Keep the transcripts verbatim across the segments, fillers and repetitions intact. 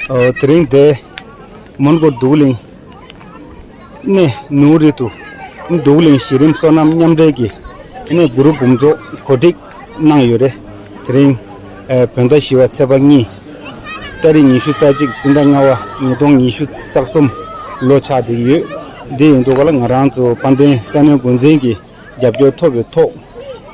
ཨོ། དེ་རིང་འདི་མོན་གྷོ་འདུག་གླིང་ནས་ནུ་རི་དུ་འདུག་གླིང་གཞི་རིམ་སོ་ནམ་མཉམ་འབྲེལ་གྱི་ནས་གུ་རུ་འབུམ་ཚོགས་གོ་སྒྲིག་གནང་ཡོད་རེད། དེ་རིང་ཨ་བོད་ཟླ་བཞི་པ་ཚེས་པ་གཉིས། ཏ་རིག་ཉི་ཤུ་རྩ་གཅིག། འཛིན་གྲྭ་ལྔ་པ། ཉིས་སྟོང་ཉི་ཤུ་རྩ་གསུམ་ལོ་ཆགས་བསྡད་ཀྱི་ཡོད། འདི་ཡིན་དུས་ག་ལ་ང་རང་ཚོ་དཔལ་ལྡན་ས་གནས་འགོ་འཛིན་གྱི་རྒྱབ་སྐྱོར་ཐོབ་པའི་ཐོག་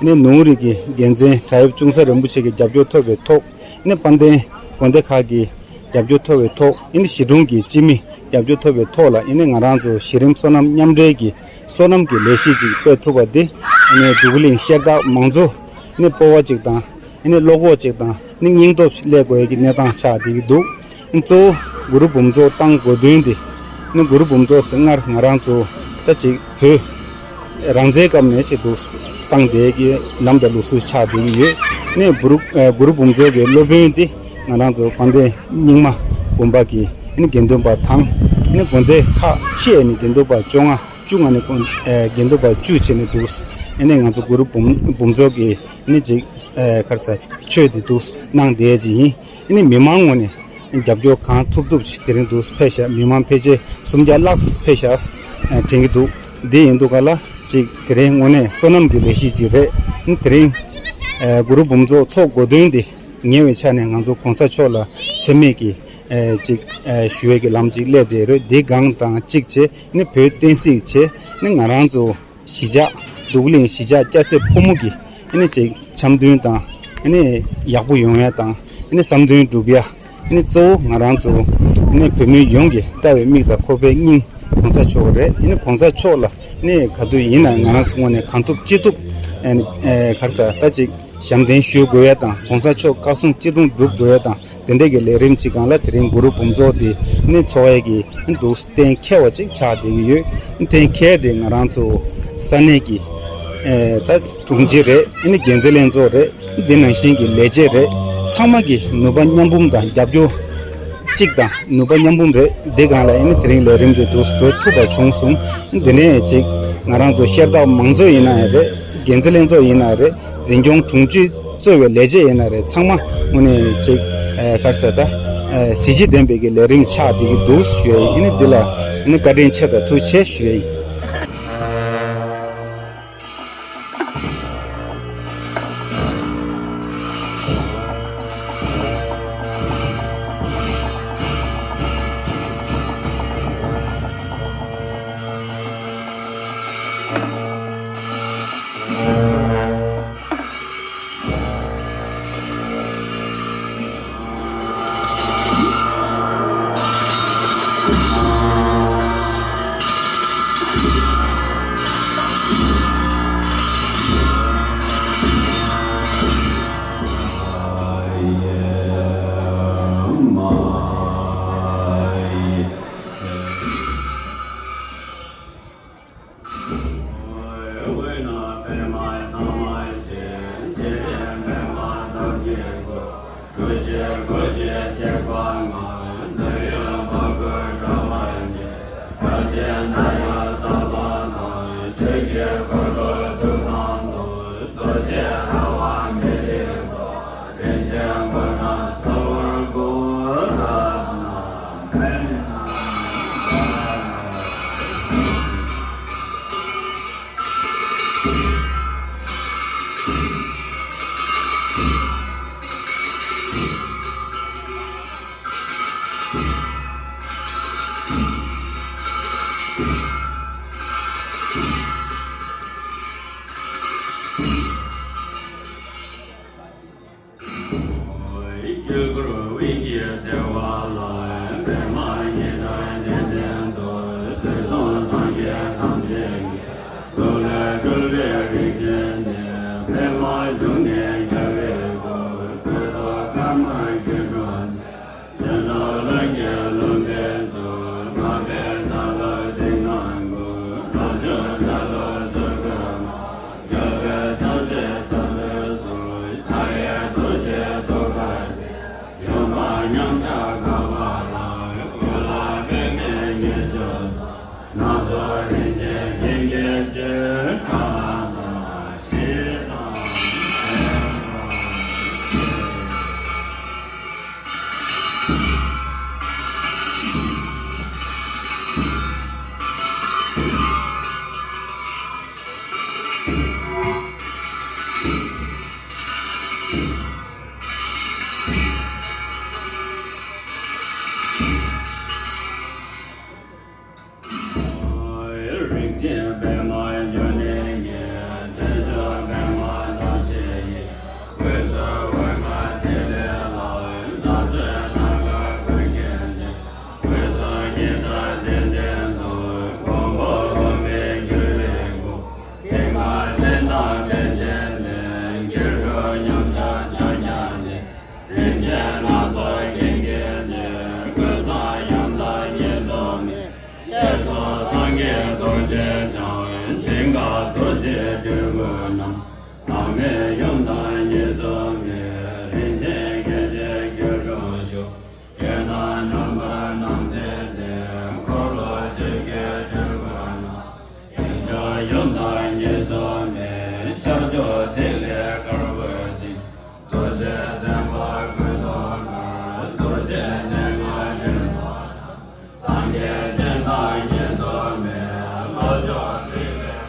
ནས་ནུ་རི་གི་འགན་འཛིན་བྲག་གཡབ་ཅུང་ཟད་རིན་པོ་ཆེ་གི་རྒྱབ་སྐྱོར་ཐོབ་པའི་ཐོག་ནས་དཔལ་ལྡན་དགོན་སྡེ་ཁག་གི་རྒྱབ་སྐྱོར་ཐོབ་པའི་ཐོག་ཨེ་ནི་གཞིས་གྲོང་གི་སྤྱི་མི་རྒྱབ་སྐྱོར་ཐོབ་པའི་ཐོག་ལ་ཨེ་ནི་ང་རང་ཚོ་གཞི་རིམ་སོ་ནམ་མཉམ་འབྲེལ་གྱི་སོ་ནམ་གྱི་ལས་གཞི་ཅིག་སྤེལ་ཐུབ་པ་འདི་ཨེ་ནི་འདུག་གླིང་ཤར་སྟག་མང་གཙོ་ཨེ་ནི་སྤོབས་པ་ཅིག་དང་ཨེ་ནི་བློ་ཁོག་ཅིག་དང་ཨེ་ནི་སྙིང་སྟོབས་སླེབས་དགོས་ཀྱི་གནས་སྟངས་ཆགས་བསྡད་ཀྱི་འདུག་ཨེ་གཙོ་བོ་གུ་རུ་འབུམ་ཚོགས་བཏང་དགོས་དོན་འདི་ཨེ་ནི་གུ་རུ་འབུམ་ཚོགས་སུ་སྔར་ང་རང་ཚོ་ད་ཅིག་བོད་རང་བཙན་སྐབས་ནས་ཆེད་དུ་བཏང་བསྡད་ཀྱི་ལམ་དང་ལུགས་སྲོལ་ཆགས་བསྡད་ཀྱི་ཡོད། ནས་གུ་རུ་ཨ་གུ་རུ་འབུམ་ཚོགས་ཀྱི་སློབ་དཔོན་དེ་ང་རང་ཚོ་དཔལ་ལྡན་རྙིང་མ་དགོན་པ་གི་ནི་དགེ་འདུན་པ་དང་ནི་དགོན་སྡེ་ཁག་ཕྱེ་ནས་དགེ་འདུན་པ་བཅོ་ལྔ་བཅུ་ལྔ་ནས་དགོན་ཨ་དགེ་འདུན་པ་བཅུ་བྱས་ནས་འདུག་ཨ་ནི་ང་ཚོ་གུ་རུ་འབུམ་འབུམ་ཚོགས་ཀྱི་ནི་ཅིག་ཨ་ག་རེ་ཟ་ཆོས་དེ་འདུག་གནང་བསྡད་ཀྱི་ཡིན། ཨ་ནི་མི་མང་ངོས་ནས། རྒྱབ་སྐྱོར་གང་ཐུབ་ཐུབ་ཞིག་དེ་རིང་འདུག་ཕེབས་ཤག་མི་མང་ཕལ་ཆེར་སུམ་བརྒྱ་ལྷག་ཕེབས་ཤག་ཨ་དྲན་གྱི་འདུག་འདི་ཡིན་དུས་ག་ལ་ཅིག་དེ་རིང་དངོས་གནས་སོ་ནམ་གྱི་ལས་གཞི་ཅིག་རེད། དེ་རིང་ཨ་གུ་རུ་འབུམ་ཚོགས་ཚོགས་དགོས་དོན་འདི་ཉེ་བའི་ཆ་ནས་ང་ཚོ་གོང་ས་མཆོག་ལ་མཚན་སྨད་ཀྱི་ཨ་ཅིག་ཨ་ཞུ་བའི་གི་ལམ་ཅིག་སླེབས་བསྡད་རེད། འདི་སྒང་དང་གཅིག་བྱས་ནི་བོད་བསྟན་སྲིད་བྱས་ནི་ང་རང་ཚོ་གཞིས་ཆགས་འདུག་གླིང་གཞིས་ཆགས་སྐྱ་སེར་ཕོ་མོ་གི་ཨ་ནི་ཅིག་འཆམ་མཐུན་དང་ཨ་ནི་ཡག་པོ་ཡོང་ཡ་དང་ཨ་ནི་བསམ་དོན་འགྲུབ་ཡ་ཨ་ནི་གཙོ་བོ་ང་རང་ཚོ་ཨ་ནི་བོད་མི་ཡོངས་ཀྱི་ལྟ་བའི་མིག་དང་ཁོག་པའི་སྙིང་གོང་ས་མཆོག་རེད། ཨ་ནི་གོང་ས་མཆོག་ལ་ཨ་ནི་ག་དུས་ཡིན་ན་ང་རང་ཚོ་ངོས་ནས་གང་ཐུབ་ཅི་ཐུབ་ཨ་ནི་ཨ་ག་རེ་ཟ་ད་ཅིག་ཞབས་བརྟན་ཞུ་དགོས་ཡ་དང་གོང་ས་མཆོག་བཀའ་གསུང་ཅི་གསུང་སྒྲུབ་དགོས་ཡ་དང་དེ་འདྲ་གི་ལས་རིམ་ཅིག་སྒང་ལ་དེ་རིང་གུ་རུ་འབུམ་ཚོགས་དེ་ནི་ཚོགས་ཡས་ཀྱི་འདུག་གཏན་འཁེལ་བ་ཅིག་ཆགས་བསྡད་ཀྱི་ཡོད། གཏན་འཁེལ་དེ་ང་རང་ཚོ་ས་གནས་ཀྱི་ཨེ་ད་དྲུང་ཆེ་རེད། ཨེ་ནི་འགན་འཛིན་ལྷན་ཚོགས་རེད། འདི་ནང་བཞིན་གྱི་ལས་བྱེད་རེད། ཚང་མ་གི་ནུས་པ་མཉམ་སྤུངས་དང་རྒྱབ་སྐྱོར་གཅིག་དང་ནུས་པ་མཉམ་སྤུངས་རེད། འདི་སྒང་ལ་ཨེ་ནི་དེ་རིང་ལས་རིམ་དེ་འདུག་འགྲོ་ཐུབ་པ་བྱུང་སོང་། འདི་ནས་ཅིག་ང་རང་ཚོ་ཤར་སྟག་མང་གཙོ་ཡིན་ན་ཡང་རེད། འགན་འཛིན་ལྷན་ཚོགས་ཡིན་ན་རེད། འཛིན་སྐྱོང་དྲུང་ཆེ་གཙོས་པའི་ལས་བྱེད་ཡིན་ན་རེད། ཚང་མ་དངོས་གནས་ཅིག་ཨ་ག་རེ་ཟེར་ད་ཨ་གཟི་བརྗིད་ལྡན་པའི་གི་ལས་རིམ་ཆགས་བསྡད་ཀྱི་འདུག་ཞུ་ཡ་ཡིན། ཨ་ནི་འདི་ལ་ཨ་ནི་བཀའ་དྲིན་ཆེ་དང་ཐུགས་རྗེ་ཆེ་ཞུ་ཡ་ཡིན། རྡོ་རྗེ་སྤྲུལ་སྐུ་རྣམས། བླ་མེད་ཡུམ་དང་གཉིས་སུ་མེད། རིན་ཆེན་སྐད་ཅིག་སྒྱུ་འཕྲུལ་ཤོག། རྒྱལ་དང་རྣམ་པར་སྣང་མཛད་དེ། འཁོར་ལོ་བཅུ་གི་སྤྲུལ་སྐུ་རྣམས། ཡུམ་དང་གཉིས་སུ་མེད། ཤར་ཕྱོགས་ཐིག་ལེ་དཀར་པོའི་སྟེང་། རྡོ་རྗེ་སེམས་དཔའ་ཀུན་ཏུ་དཀར། རྡོ་རྗེ་སྤྱན་སྔར་སྤྲུལ་པ་དང་། སངས་རྒྱས་སྤྱན་དང་གཉིས་སུ་མེད། ལྷོ་ཕྱོགས་ཐིག་ལེ།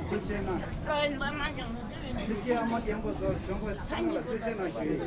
ཐུགས་རྗེ་གནང་། ཐུགས་རྗེ་ཨ་མ་རྒན་པོ་ཚོ་བྱོན་པ་ཚང་མ་ལ་ཐུགས་རྗེ་གནང་ཞུ་ཡི།